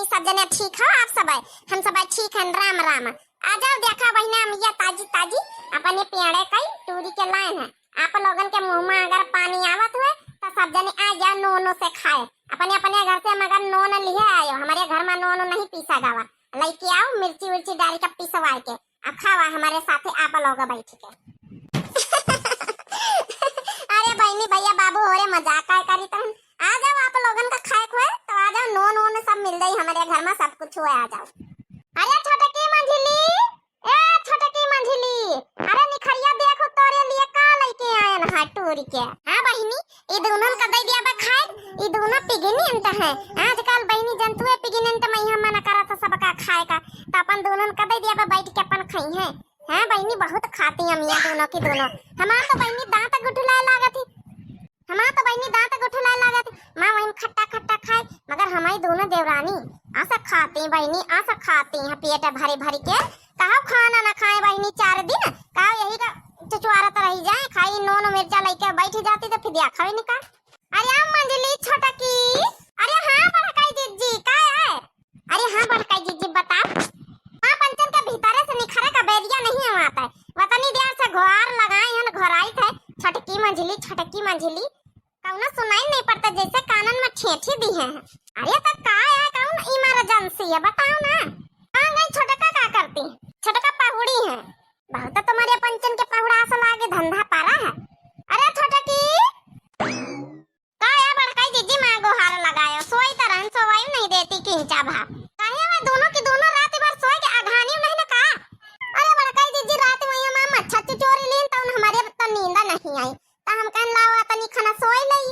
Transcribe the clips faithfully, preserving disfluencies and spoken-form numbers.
सब जने ठीक हो? आप सब, हम सब ठीक हैं, राम राम। आ जाओ, देखा बहिना, अमिया ताजी ताजी अपने पेड़े कई तूरी के लाइन है। आप लोगन के मुँह में अगर पानी आवत हुए तो सब जने आ जाओ नोनो से खाए। अपने अपने घर से मगर नोन लिहे आयो, हमारे घर में नोनो नहीं पीसा गवा। लेके आओ मिर्ची उर्ची डाल के पिसवा के, आ खावा हमारे साथे आप लोग बैठ के। अरे बहिनी, भैया, बाबू हो रे, मजाक काय करी तहन। आ जाओ, आप लोगन का खाए खुए तो आ जाओ, नोन वोन सब मिल जाई हमारे घर में, सब कुछ हुए, आ जाओ। अरे छोटकी मंझली, ए छोटकी मंझली, अरे निखरिया देखो तोरे लिए का लेके आयन है टूरी के। हाँ बहिनी, ई दुनन का दे दिया बा खाए, ई दुनो पिगिनेंट है। आजकल बहिनी जनतुए पिगिनेंट में यहाँ मना करा था सबका खाए का, तो अपन दुनन का दे दिया बा बैठ के अपन खाई है। हाँ बहिनी, बहुत खाती हम ये दुनो की दुनो। हमार तो बहिनी दांत गुठुलाए लागत ही, हमार तो बहिनी दांत गुठुलाए लागत ही। माँ वहीं खट्टा खट्टा खाए, मगर हमारी दुनो देवरानी असा खाती बहिनी, असा खाती है पेट भरी भरी के। कहो खाना ना खाए बहिनी चार दिन, कहो यही का चुचुआरत रही जाए, खाई नोन मिर्चा लेके बैठ जाती तो फिर देखा भी निका। अरे आ मंझली छोटकी, अरे हाँ बड़काई जिज्जी, का है? अरे हाँ बड़काई जिज्जी, बताओ। हाँ, पंचन के भीतरे से निखरे का बेरिया नहीं आवत है। वतनी देर से घोर लगाई हन, घोराई थे, छोटकी मंझली, छोटकी मंझली। कौनो सुनाई नहीं पड़ता, जैसे कानन में ठेठी दी है। अरे तो का है, कौन इमरजेंसी है, बताओ ना। कहाँ गई छोटका, का करती? छोटका पहुड़ी है। बहुत तुम्हारे पंचन के पहुड़ा से लागे धंधा पारा है। अरे छोटकी, का या बड़काई जिज्जी माँ गोहार लगायो, सोई त रहन, सोवाई नहीं देती किंचा भा। काहे वे दुनो की दुनो रात भर सोए के अघानी नहीं न का? अरे बड़काई जिज्जी, रात में ये माँ मच्छर चुचोरी लीन, तउन हमारे तो नींद नहीं आई। त हम कहन लाओ, अतनी खाना सोए लई।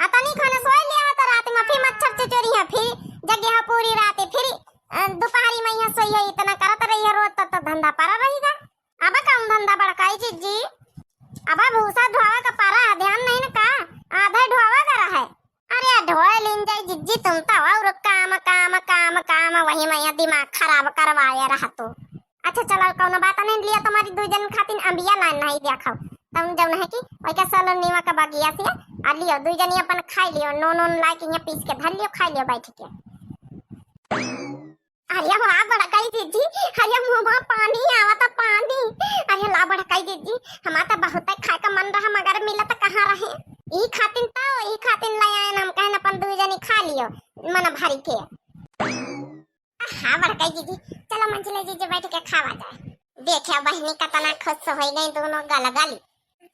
अतनी खाना सोए लिया त रात में फिर मच्छर चुचोरी है, फिर जगह पूरी रात, फिर, अ, दोपहरी में यहाँ सोई है, इतना करत रही है रोज, तो, तो धंधा पड़ा रहेगा। अब काम धंधा बड़काई जिज्जी, अब भूसा ढोवे का पारा है, ध्यान नहीं न का? आधा ढोवे का रहे। अरे ढोए लीन जाई जिज्जी, तुम तो और काम, काम, काम, काम, वही में यहाँ दिमाग खराब करवाए रहा तू। अच्छा चलो, कौनो बात नहीं, लिया तुम्हारी दू जन खातिन अम्बिया लान नहीं देखो। तुम जौन है कि वही का सलो नीवा का बगिया से आ लियो, दू जनी अपन खाई लियो, नून नून ला के यहाँ पीस के धर लियो, खाई लियो बैठ के। अरे वाह बड़काई जिज्जी, अरे मुँह में पानी आवत पानी। अरे ला बड़काई जिज्जी, हमार तो बहुत खाए का मन रहा मगर मिलत कहाँ रहे। ई खातिन तो, ई खातिन ले आए हम कहन अपन दू जनी खा लियो मन भरी के। हाँ बड़काई जिज्जी, चलो मंझले जिज्जी बैठ के खावा जाए। देखियो बहिनी कितना खुश हो गई दोनों गलगली।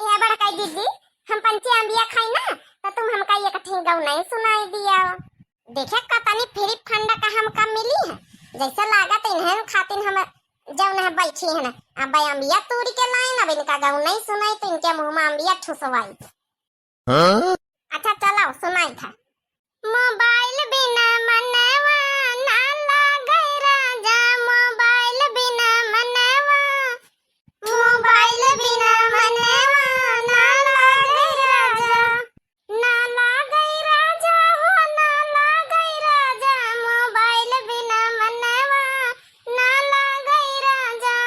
ए बड़काई जिज्जी, हम पंची अम्बिया खाई ना तो तुम हमका एक ठे गौ नहीं सुनाई दिया। देखे कतनी फ्री फंड का हमका मिली है, जैसे लागत इन्हन खातिन हम जौन है बैठी है ना, अब अम्बिया तूरी के लाइन, अब इनका गौ नहीं सुनाई तो इनके मुँह में अम्बिया ठुसवाई। हाँ? अच्छा चलो सुनाई था। मोबाइल बिना मनवा ना लागे राजा, मोबाइल बिना मनवा, मोबाइल बिना मनवा ना लागे राजा। ना लागई राजा हो, ना लागई राजा, मोबाइल बिना मनवा ना लागई राजा।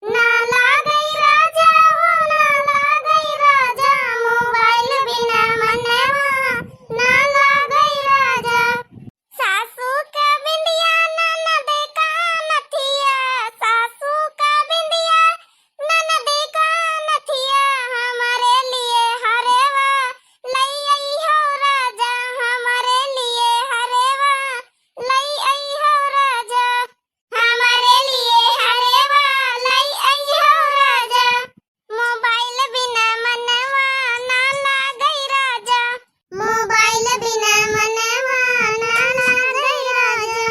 ना लागई राजा हो, ना लागई राजा, मोबाइल बिना मनवा ना लागई राजा। सासू का बिंदिया ननद का नथिया, सासू का बिंदिया ननद का नथिया, हमारे लिए हरेवा लई आई हो राजा, हमारे लिए हरेवा लई आई हो राजा, हमारे लिए हरेवा लई आई हो राजा। मोबाइल बिना मनवा ना लागई राजा, मोबाइल बिना मनवा ना लागई राजा।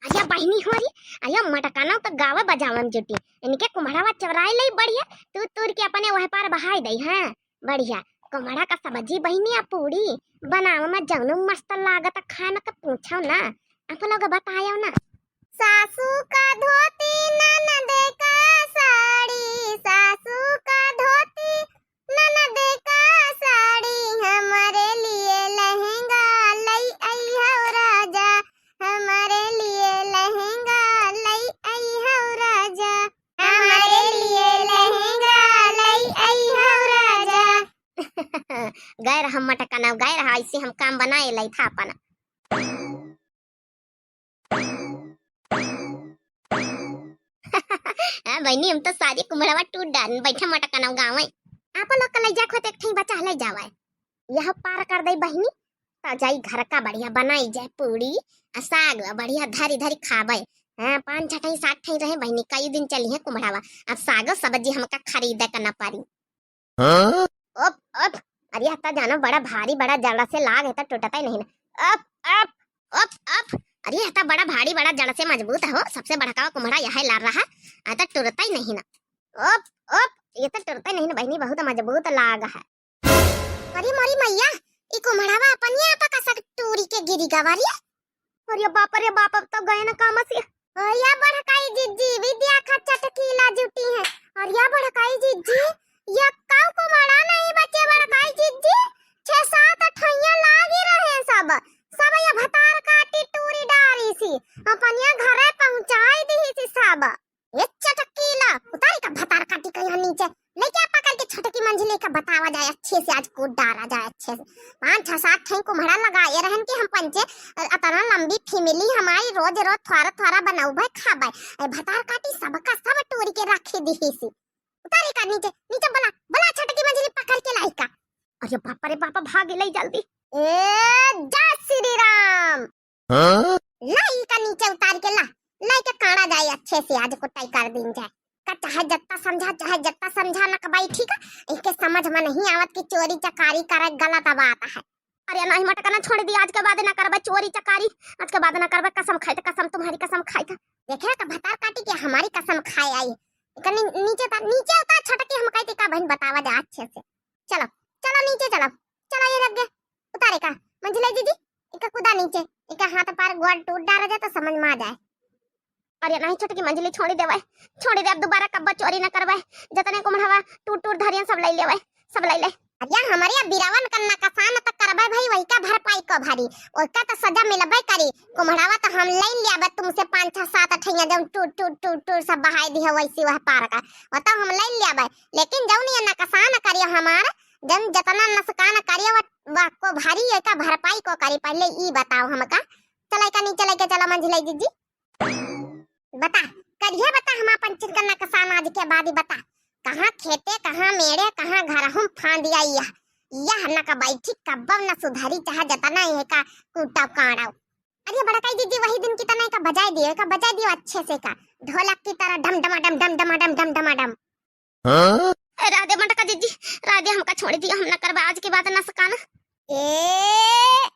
अरे बहिनी हो रे, अरे मटकाना तो गावे बजावन जुटी, इनके कुम्हड़ावा चवराए लई बढ़िया, तू तूर के अपने वह पार बहाई दई, हाँ बढ़िया। कुम्हड़ा का सब्जी बहिनी आ पूड़ी बनावे में जौनो मस्त लागत खाए में, के पूछो ना, आप लोग बतायो ना। सासू का धोती ननद का साड़ी, सासू का धोती ननद का साड़ी, हमारे लिए लहंगा लई आई हो राजा, हमारे लिए लहंगा लई आई हो राजा, हमारे लिए लहंगा लई आई हो राजा। गैर हम मटकना, गैर ऐसे हम काम बनाए लई था अपना। हाँ बहिनी, हम तो सारी कुम्हड़वा टूर डारन, बैठा मटकनवा गावे। आप लोग का लइ जाए खोते एक ठे बचा लइ जावे। यह पार कर दे बहिनी, त जाई घर का बढ़िया बनाई जाए पूड़ी, आ साग बढ़िया धरी धरी खावे। हाँ, पाँच छह ठे, सात ठे रहे बहिनी, कई दिन चली है कुम्हड़वा। अब साग सब्जी हमका खरीदे के न पड़ी। हाँ? ओप, ओप, अरे यह त जानो बड़ा भारी, बड़ा जड़ से लाग है, त टूटता ही नहीं ना। ओप, ओप, ओप, ओप, अरे यह त बड़ा भारी, बड़ा जड़ से मजबूत है हो, सबसे बड़का कुम्हड़ा यह लाग रहा, आ त टूटता ही नहीं ना। ओप, ओप, ये त टूटता ही नहीं ना बहिनी, बहुत मजबूत लाग है। अरे मोरी मैया, ई कुम्हड़वा अपनिया आपा का सक टूरी के गिरी गवा रे। अरे बाप रे बाप, अब तो गए ना काम से। अरे बड़काई जिज्जी, विद्या खा चटकीला जुटी है। अरे बड़काई जिज्जी, ये काऊ कुम्हड़ा नहीं बचे बड़काई जिज्जी, छह सात ठैया लागी रहे सब, सब ये भतार काटी टूरी डारी सी, अपनिया घरे पहुँचाई दी सी सब। ये चटकीला, उतारी का भतार काटी का यहाँ नीचे, लेके आ पकड़ के छोटकी मंझली का बतावा जाए अच्छे से, आज कूट डारा जाए अच्छे से। पाँच छह सात ठे कुम्हड़ा लगाए रहन कि हम पंचे, अ, अतना लंबी family हमारी, रोज रोज थोड़ा थोड़ा बनाउबे खाबे। ए भतार काटी सबका सब टूरी के रखे दिही सी। उतारी का नीचे, नीचे बला, बला छोटकी मंझली पकड़ के लाई का। अरे बाप रे बाप, भाग ले जल्दी। ए जय श्री राम। हाँ? ला, ई का नीचे उतार के ला, लाई के काढ़ा जाए अच्छे से, आज कुटाई कर दीन जाए। का चाहे जत्ता समझा, चाहे जत्ता समझा ना कबाई, ठीक है? इनके समझ में नहीं आवत कि चोरी चकारी करे गलत बात है। अरे नहीं मटकना, छोड़ दी, आज के बाद ना करबे चोरी चकारी, आज के बाद ना करबे, कसम खाई त, कसम, तुम्हारी कसम खाई त। देखे का भतार काटी के हमारी कसम खाए आई। कनी नीचे ता, नीचे उतार छोटकी, हम कहते का बहन बतावा जा अच्छे से। चलो, चलो नीचे चलो, चलो ये लग गए। उतारे का, मंझली जिज्जी, इका कूदा नीचे, इका हाथ पार गोड़ टूट डारा जाए तो समझ में आ जाए। अरे नहीं छोटकी मंझली, छोड़ी देवे, छोड़ी दे, अब दोबारा कब्बो चोरी न करवे। जतने कुम्हड़वा टूर टूर धरियन सब लइ लेवे, सब लइ ले। अरे हमारे बिरावन का नकसान त करबे भाई, वही का भरपाई को भारी, ओका त सजा मिलबे करी। कुम्हड़वा त हम लइ लियाबे तुमसे पाँच छह सात ठैया, जौन टूर टूर टूर टूर सब बहाई दिहे वैसी वह पार का, वो तो हम लइ लियाबे। लेकिन जौन ये नकसान करियो हमार, जौन जतना नसकान करियो वो, वो को भारी, एका भरपाई को करी। पहले ई बताओ हमका, चला एका नीचे लइके चला मंझली जिज्जी। बता, करिहे बता, हम आपन चित का नकसान आज के बाद ही बता। कहाँ खेते, कहाँ मेड़े, कहाँ घर हम फांदिया यह, यह न का बैठी कब्बव न सुधरी, चाहे जतना एका कूटव काड़व। अरे बड़काई जिज्जी, वही दिन की तना एका बजाए दियो, एका बजाए दियो अच्छे से का, ढोलक की तरह डम डमा डम, डम डमा डम, डम डमा डम। हाँ? ए, रह दे मटका जिज्जी, रह दे, हमका छोड़ी दियो, हम न करबे आज के बाद नसकान। ए,